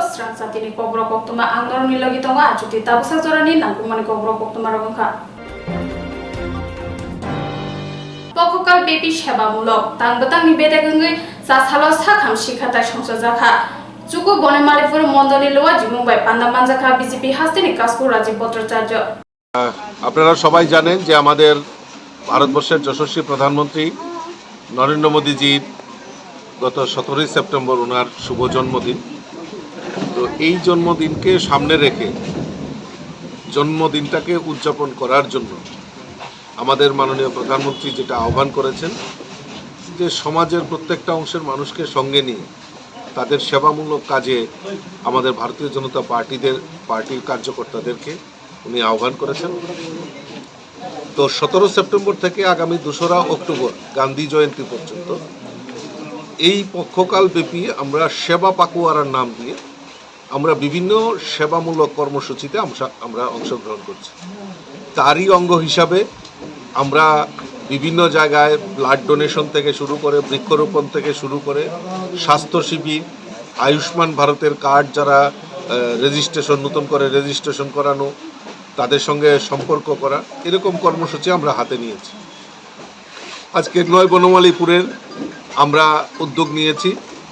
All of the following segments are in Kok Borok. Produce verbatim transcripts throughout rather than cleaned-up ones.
Srang jatini kokborok koktwma ang norokni logi tongo, achuti tabuksa jorani nangkukmani kokborok koktwma rok wngkha. Pokhokal bepi sebamulok, tang bwtangni bedek wngwi cha salo sakham sikha tai songchajakha. Chuku Bonemalipur mondolni Lowa Jimung bai panda manjakha B J P hasteni Kasku Rajiv Bhattacharya. আপনারা সবাই জানেন যে আমাদের ভারতবর্ষের যশস্বী প্রধানমন্ত্রী নরেন্দ্র মোদীজির গত সতেরোই সেপ্টেম্বর ওনার শুভ জন্মদিন। তো এই জন্মদিনকে সামনে রেখে জন্মদিনটাকে উদযাপন করার জন্য আমাদের মাননীয় প্রধানমন্ত্রী যেটা আহ্বান করেছেন যে সমাজের প্রত্যেকটা অংশের মানুষকে সঙ্গে নিয়ে তাদের সেবামূলক কাজে আমাদের ভারতীয় জনতা পার্টিদের, পার্টির কার্যকর্তাদেরকে উনি আহ্বান করেছেন। তো সতেরো সেপ্টেম্বর থেকে আগামী দোসরা অক্টোবর গান্ধী জয়ন্তী পর্যন্ত এই পক্ষকাল ব্যাপী আমরা সেবা পাকুয়ারার নাম দিয়ে আমরা বিভিন্ন সেবামূলক কর্মসূচিতে আমরা, আমরা অংশগ্রহণ করছি। তারই অঙ্গ হিসাবে আমরা বিভিন্ন জায়গায় ব্লাড ডোনেশন থেকে শুরু করে, বৃক্ষরোপণ থেকে শুরু করে, স্বাস্থ্য শিবির, আয়ুষ্মান ভারতের কার্ড যারা, আহ, রেজিস্ট্রেশন, নতুন করে রেজিস্ট্রেশন করানো, তাদের সঙ্গে সম্পর্ক করা, এরকম কর্মসূচি আমরা হাতে নিয়েছি। আজকে নয় বনমালীপুরের আমরা উদ্যোগ নিয়েছি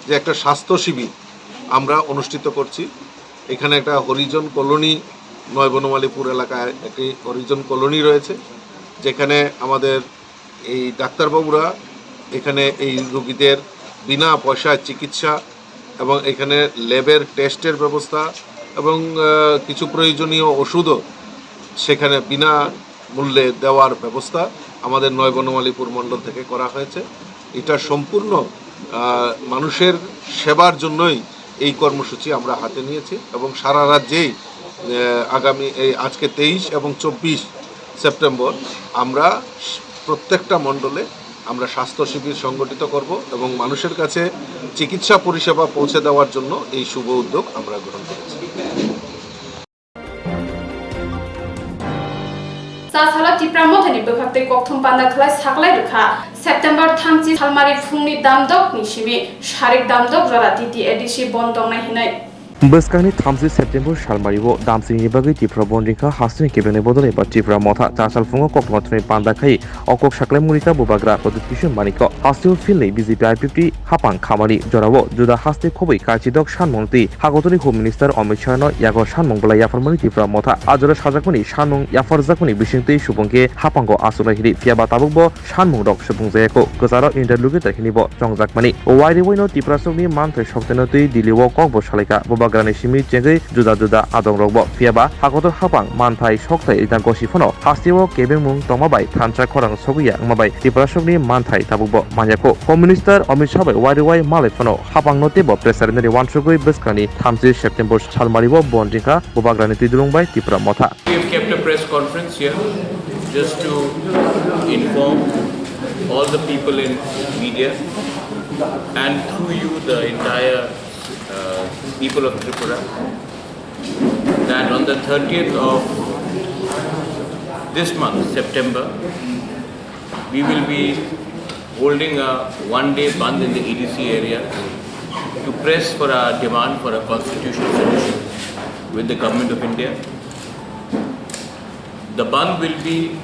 যে একটা স্বাস্থ্য শিবির আমরা অনুষ্ঠিত করছি। এখানে একটা হরিজন কলোনি, নয় বনমালীপুর এলাকায় একটি হরিজন কলোনি রয়েছে, যেখানে আমাদের এই ডাক্তারবাবুরা এখানে এই রোগীদের বিনা পয়সায় চিকিৎসা এবং এখানে ল্যাবের টেস্টের ব্যবস্থা এবং, আহ, কিছু প্রয়োজনীয় ওষুধও সেখানে বিনা মূল্যে দেওয়ার ব্যবস্থা আমাদের নয় বনমালীপুর মণ্ডল থেকে করা হয়েছে। এটা সম্পূর্ণ, আহ, মানুষের সেবার জন্যই এই কর্মসূচি আমরা হাতে নিয়েছি এবং সারা রাজ্যেই, আহ, আগামী এই আজকে তেইশ এবং চব্বিশ সেপ্টেম্বর আমরা প্রত্যেকটা মণ্ডলে আমরা স্বাস্থ্য শিবির সংগঠিত করব এবং মানুষের কাছে চিকিৎসা পরিষেবা পৌঁছে দেওয়ার জন্য এই শুভ উদ্যোগ আমরা গ্রহণ করেছি। Chasalo Tipra Mothani bwkhaktwi kokthum panda khlai saklai rwkha. September thamchi salmari phungni damdok ni simi sarik damdok jora T T A D C bon tongnai hinwi. Bwskangni thamchi September salmario damsini bagwi Tipra bon ringkha hasteni kebengni bodol eba Tipra Motha. Chasal phungo kokthumni panda khai o kok saklai murika bubagra Pradyut Kishore Manikko. Hasteo philni B J P I P F T hapang khamani jorao juda haste khobwi kaichidok sanmung twi hakotorni Home Minister Amit Shah no yago sanmung belai yapharmani Tipra Motha. A jora sajakmani sanmung yapharjakmani bisingtwi subung khe hapango achuknai hini, phiyaba tabukbo sanmungrok subung jayako. Kwcharo interlocutor hinibo chongjakmani. Wairiwino Tiprasokni manthai sokteno twi Delhi o kokbo salaikha. Bubagrani simi chengwi juda juda adongrokbo. Phiyaba hakotor hapang manthai sokthai rina gosi phano hasteo kebengmung tongma bai thansa khorang sogwi ya wngma bai Tiprasokni manthai tabukbo manyako. Home Minister Amit Shah bai wairiwai malai phano hapangno teibo press rally ni uansugwi bwskangni thamchi September salmario bon ringkha Bubagrani twidulung bai Tipra Motha. We have kept a press conference here just to inform all the people in media and through you the entire, uh, people of Tripura that on the thirtieth of this month, September, we will be holding a one-day bandh in the A D C area to press for our demand for a constitutional solution with the Government of India. The bandh will be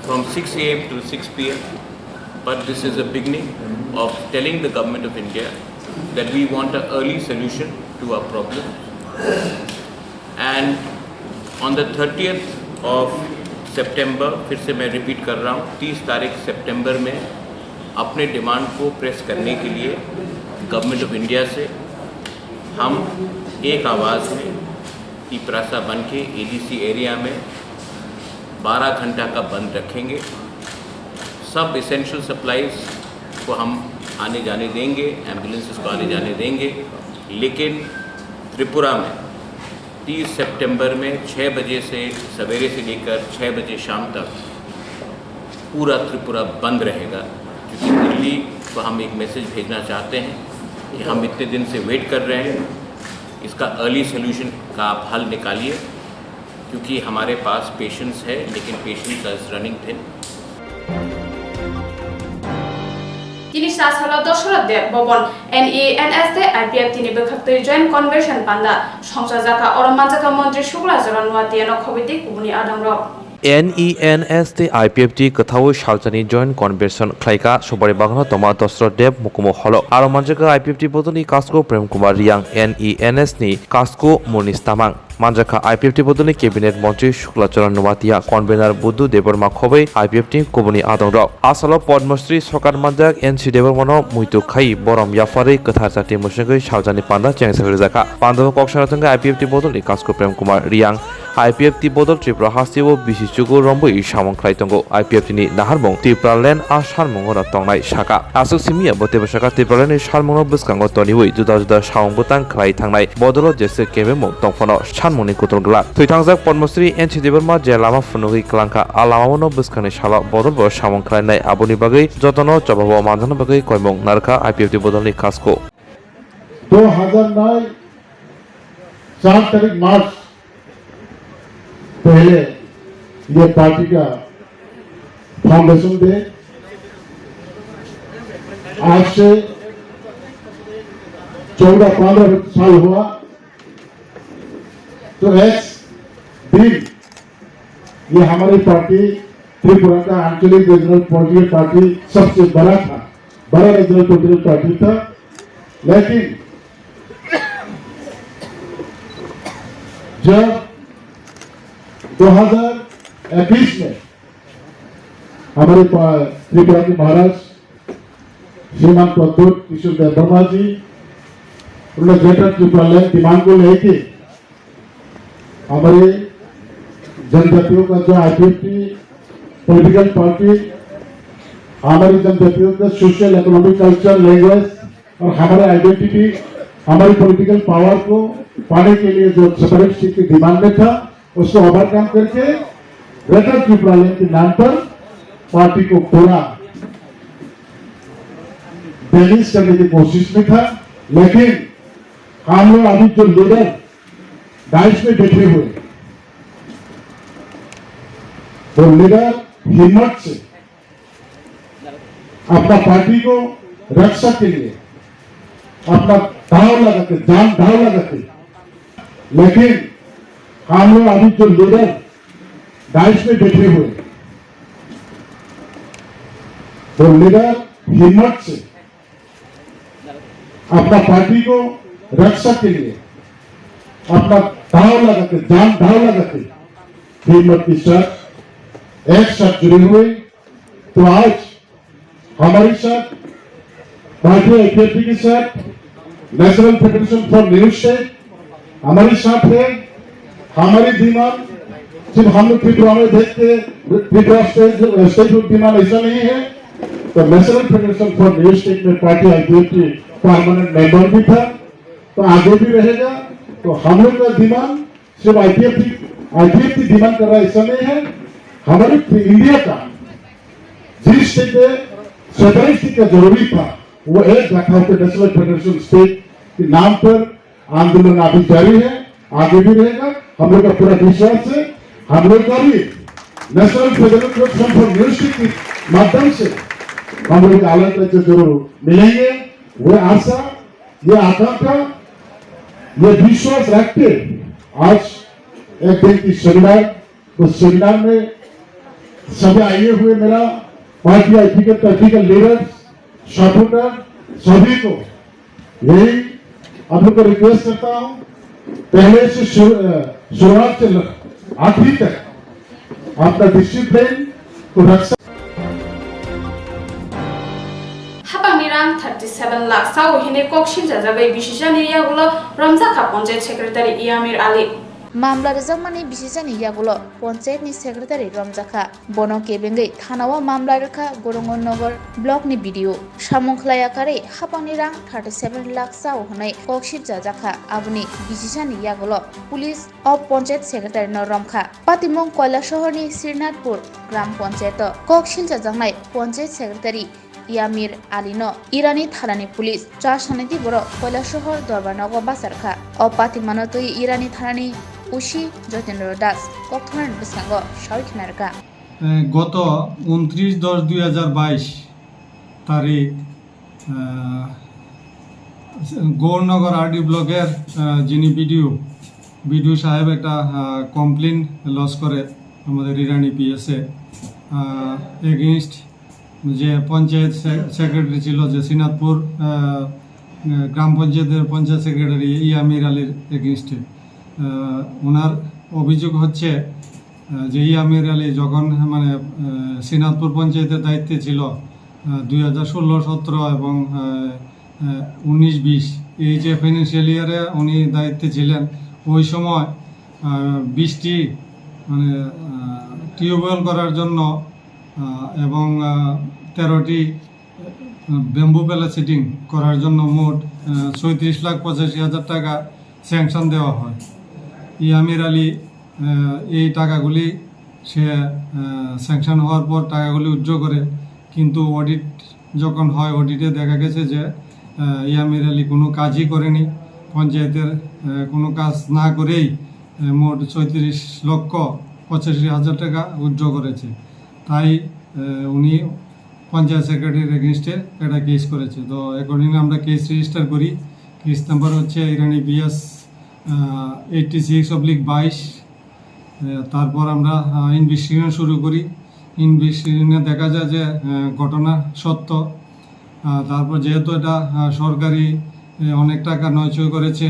from six A M to six P M, but this is a beginning of telling the Government of India that we want an early solution to our problem. And on the thirtieth of September, फिर से मैं रिपीट कर रहा हूँ, तीस तारीख सितंबर में अपने डिमांड को प्रेस करने के लिए गवर्नमेंट ऑफ इंडिया से हम एक आवाज़ में तिपरासा बन के एडीसी एरिया में बारह घंटा का बंद रखेंगे। सब एसेंशियल सप्लाईज को हम आने जाने देंगे, एम्बुलेंसेस को आने जाने देंगे, लेकिन त्रिपुरा में तीस सितंबर में छः बजे से, सवेरे से लेकर छः बजे शाम तक पूरा त्रिपुरा बंद रहेगा, क्योंकि दिल्ली को हम एक मैसेज भेजना चाहते हैं कि हम इतने दिन से वेट कर रहे हैं, इसका अर्ली सॉल्यूशन का आप हल निकालिए, क्योंकि हमारे पास पेशेंट्स है, लेकिन patients are running thin. Chini sa salo Dosoroth Deb Bobon, N E N S tei I P F T ni bwkhaktwi Joint Convention panda songchajakha, oro manjakha Montri Shukla Charan Noatia no khobwi tei kubuni adongrok. N E N S tei I P F T kwthawi salsani Joint Convention khlaikha, Subari Bagano tongma Dosoroth Deb Mukumu Holo. Aro manjakha I P F T bodolni Kasko Prem Kumar Riang, N E N S ni Kasko Monish Tamang. Manjakha I P F T bodolni Cabinet Montri Shukla Charan Noatia, Convener Budhu Debbarma khobwi I P F T kubuni adongrok. Asalo Padma Shri Sokar manjak N C Debbarmano muitu khai borom yapharwi kwthar chati mwswngwi saljani panda chengsa rwjakha. Pandao kok sana thangwi I P F T bodolni Kasko Prem Kumar Riang, I P F T bodol Tripura hasteo bisi chugo romwi samung khlai tongo. I P F T ni naharmung Tipraland a salmungo no tongnai saka. Aswk simi ya bo teibo saka Tipraland ni salmungno bwskango toniwi juda juda samung bwtang khlai thangnai bodolo jese kebengmung tongphano salmungni kutul glak. Thwithangjak Padma Shri N C Debbarma je lama phunugwi kwlangkha, a lamao no bwskangni salo bodolbo samung khlainai, aboni bagwi jotono chobabo manjakna bagwi koimung narwkha I P F T bodolni Kasko. दो हज़ार नौ, चार तारीख मार्च, पहले ये पार्टी का foundation day. आज से चौदह पंद्रह साल हुआ, तो एक दिन ये हमारी पार्टी त्रिपुरा का आंचलिक रीजनल पॉलिटिकल पार्टी सबसे बड़ा था, बड़ा रीजनल पॉलिटिकल पार्टी था। लेकिन जब दो हज़ार इक्कीस में हमारे पा-, त्रिपुरा के महाराज श्रीमान प्रद्युत किशोर देव वर्मा जी, उन्होंने ग्रेटर त्रिपुरा लैंड डिमांड को लेके हमारे जनजातियों का जो आइडेंटिटी, पॉलिटिकल पार्टी, हमारे जनजातियों का सोशल, इकोनॉमिक, कल्चर, लैंग्वेज और हमारे आइडेंटिटी, हमारी पॉलिटिकल पावर को पाने के लिए जो सेपरेट स्टेट की डिमांड में था, उसको ओवरकम करके ग्रेटर त्रिपुरा लैंड के नाम पर पार्टी को पूरा डैमेज करने की कोशिश में था। लेकिन हम लोग अभी जो लीडर डाइस में बैठे हुए, वो लीडर हिम्मत से अपना पार्टी को रक्षा के लिए अपना दाव लगा के, जान दाव लगा के, लेकिन हम लोग अभी जो लीडर डाइस में बैठे हुए, वो लीडर हिम्मत से अपना पार्टी को रक्षा के लिए अपना दाव लगा के, जान दाव लगा के हिम्मत के साथ एक साथ जुड़े हुए। तो आज हमारे साथ पार्टी अभ्यर्थी के साथ national federation for new state हमारे साथ है। हमारी डिमांड सिर्फ हम लोग त्रिपुरा में देख के त्रिपुरा स्टेट, स्टेट की डिमांड ऐसा नहीं है। तो national federation for new state में पार्टी अभ्यर्थी परमानेंट मेंबर भी था, तो आगे भी रहेगा। तो हम लोग का डिमांड सिर्फ आईपीएफ, आईपीएफ की डिमांड कर रहा है, ऐसा नहीं है। हमारे इंडिया का जिस स्टेट में सेपरेशन का जरूरी था, वो एक दफा पे नेशनल फेडरेशन स्टेट के नाम पर आंदोलन अभी जारी है, आगे भी रहेगा। हम लोग का पूरा विश्वास है, हम लोग का भी national federation for new state के माध्यम से हम लोग के अलग राज्य जरूर मिलेंगे। वो आशा, ये आकांक्षा, ये विश्वास रख के आज एक दिन की सेमिनार, उस सेमिनार में सभी आए हुए मेरा पार्टी एग्जीक्यूटिव लीडर्स, सपोर्टर, सभी को यही आप लोग को रिक्वेस्ट करता हूँ, पहले से शुरू, अ, शुरुआत से ल-, आखिरी तक अपना डिसिप्लिन को रक्षा। Hapangni rang thirty seven lakh sao hinwi kok siljajagwi bisijani yagulo romjakha Panchayat Secretary Yamir Ali. Mamla rwjakmani bisijani yagulo Panchayatni Secretary romjakha. Bono kebengwi thanao mamla rwkha Gorongo Nogor blockni B D O. Samung khlaiya karwi hapangni rang thirty seven lakh sao hwnwi kok sirjajakha. Aboni bisijani yagulo police o Panchayat Secretary no romkha. Patimung Koilasohorni Srinathpur Gram Panchayato kok siljajaknai Panchayat Secretary Yamir Alino Irani thanani police charge sanai tei borok Koilasohor Dorbar nogo bachar kha. O patimano twi Irani thanani O C Jotendra Das koktharmani bwskango sawi khna rwkha. Eh, গত ঊনত্রিশ দশ দুই হাজার বাইশ তারিখ আহ, গৌরনগর আরডি ব্লকের, আহ, যিনি BDO, BDO সাহেব একটা, আহ, কমপ্লেন লজ করে আমাদের ইরানি পিএসএ, আহ, এগেইনস্ট যে পঞ্চায়েত সে-, সেক্রেটারি ছিল, যে শ্রীনাথপুর, আহ, গ্রাম পঞ্চায়েতের পঞ্চায়েত সেক্রেটারি ইয়ামির আলীর এগেইনস্টে। আহ, ওনার অভিযোগ হচ্ছে, আহ, যে ইয়ামির আলী যখন, মানে, আহ, শ্রীনাথপুর পঞ্চায়েতের দায়িত্বে ছিল, আহ, দুই হাজার ষোলো সতেরো এবং, আহ, আহ, উনিশ বিশ, এই যে ফাইন্যান্সিয়াল ইয়ারে উনি দায়িত্বে ছিলেন, ওই সময়, আহ, বিশটি, মানে, আহ, টিউবওয়েল করার জন্য, আহ, এবং, আহ, তেরোটি ব্যাম্বু প্যালেট সেটিং করার জন্য মোট, আহ, ছয়ত্রিশ লাখ পঁচাশি হাজার টাকা স্যাংশন দেওয়া হয়। ইয়ামির আলী, আহ, এই টাকাগুলি সে, আহ, স্যাংশন হওয়ার পর টাকাগুলি উইথড্র করে, কিন্তু অডিট যখন হয়, অডিটে দেখা গেছে যে, আহ, ইয়ামির আলী কোনো কাজই করেনি, পঞ্চায়েতের, আহ, কোনো কাজ না করেই, আহ, মোট ছয়ত্রিশ লক্ষ পঁচাশি হাজার টাকা উইথড্র করেছে। তাই, আহ, উনি পঞ্চায়েত সেক্রেটারির এগেইনস্টে একটা কেস করেছে। তো অ্যাকর্ডিংলি আমরা কেস রেজিস্টার করি। কেস নাম্বার হচ্ছে ইরানি বিএস, আহ, এইটটি সিক্স অবলিক বাইশ। আহ, তারপর আমরা, আহ, ইনভেস্টিগেশন শুরু করি। ইনভেস্টিগেশনে দেখা যায় যে, আহ, ঘটনা সত্য। আহ, তারপর যেহেতু এটা, আহ, সরকারি, আহ, অনেক টাকা নয়ছয় করেছে,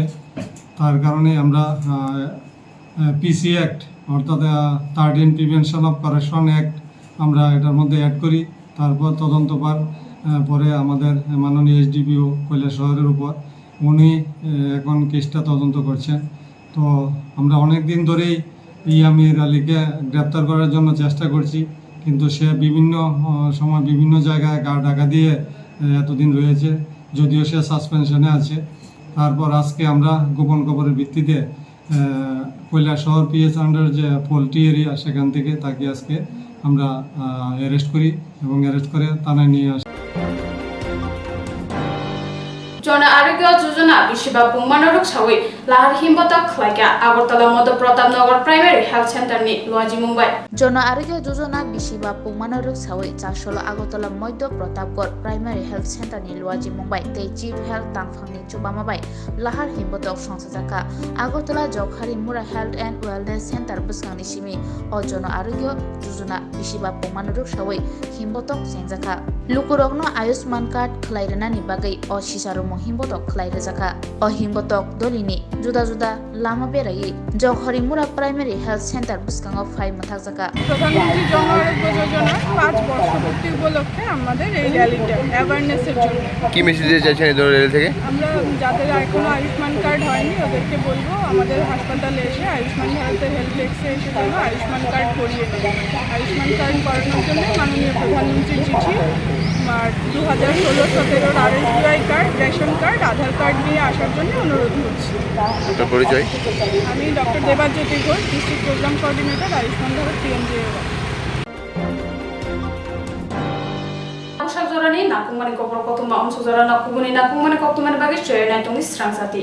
তার কারণে আমরা, আহ, আহ, পিসি অ্যাক্ট, অর্থাৎ, আহ, thirteen prevention of corruption act আমরা এটার মধ্যে অ্যাড করি। তারপর তদন্ত পার, আহ, পরে আমাদের মাননীয় এসডিপিও কৈলাসহরের উপর, উনি, আহ, এখন কেসটা তদন্ত করছেন। তো আমরা অনেক দিন ধরেই ইয়ামির আলীকে গ্রেপ্তার করার জন্য চেষ্টা করছি, কিন্তু সে বিভিন্ন, আহ, সময় বিভিন্ন জায়গায় গা ঢাকা দিয়ে, আহ, এতদিন রয়েছে, যদিও সে সাসপেনশনে আছে। তারপর আজকে আমরা গোপন খবরের ভিত্তিতে, আহ, কৈলাসহর পিএস আন্ডার যে পোল্ট্রি এরিয়া, সেখান থেকে তাকে আজকে আমরা, আহ, অ্যারেস্ট করি এবং অ্যারেস্ট করে থানায় নিয়ে আসি। Jona Arogya Jojona bisiba pungmano rwksawi lahar himbotok khlaikha Agartala Madhya Pratap Nagar Primary Health Center ni luajimung bai. Jona Arogya Jojona bisiba pungmano rwksawi Chasolo Agartala Madhya Pratapgarh Primary Health Center ni luajimung bai tei Chief Health tangphangni chubama bai lahar himbotok songchajakha. Agartala Jokhari Mura Health and Wellness Center bwskangni simi o Jona Arogya Jojona bisiba pungmano rwksawi himbotok chengjakha. Lukurokno Ayushman Card khwlai rwnani bagwi o sisarumung himbotok khwlai rwjakha. O himbotok dolini juda juda lama beraiwi Jokhari Mura Primary Health Center bwskango phai mwthakjakha. প্রধানমন্ত্রী জন আরোগ্য যোজনার পাঁচ বর্ষপূর্তি উপলক্ষে আমাদের এই র্যালিটা অ্যাওয়ারনেসের জন্য। কি মেসেজ দিতে চাইছেন এই ধরনের র্যালি থেকে? আমরা যাদের এখনো আয়ুষ্মান কার্ড হয়নি, ওদেরকে বলবো আমাদের হাসপাতালে এসে আয়ুষ্মান ভারতের হেল্প ডেস্কে এসে যেন আয়ুষ্মান কার্ড করিয়ে নেয়। আয়ুষ্মান কার্ড করানোর জন্য মাননীয় প্রধানমন্ত্রীর চিঠি আর দু হাজার ষোলো সতেরোর RSBI card, ration card, Aadhaar card নিয়ে আসার জন্য অনুরোধ করছি। আপনার পরিচয়? আমি doctor Debajyoti Ghosh, district program coordinator, Ayushman Bharat PMJAY. Bwsajorani nakungmani kokborok koktwma, omsok jorano kubuni nakungmani koktwmani bagwi chwrai naitongni srang jati.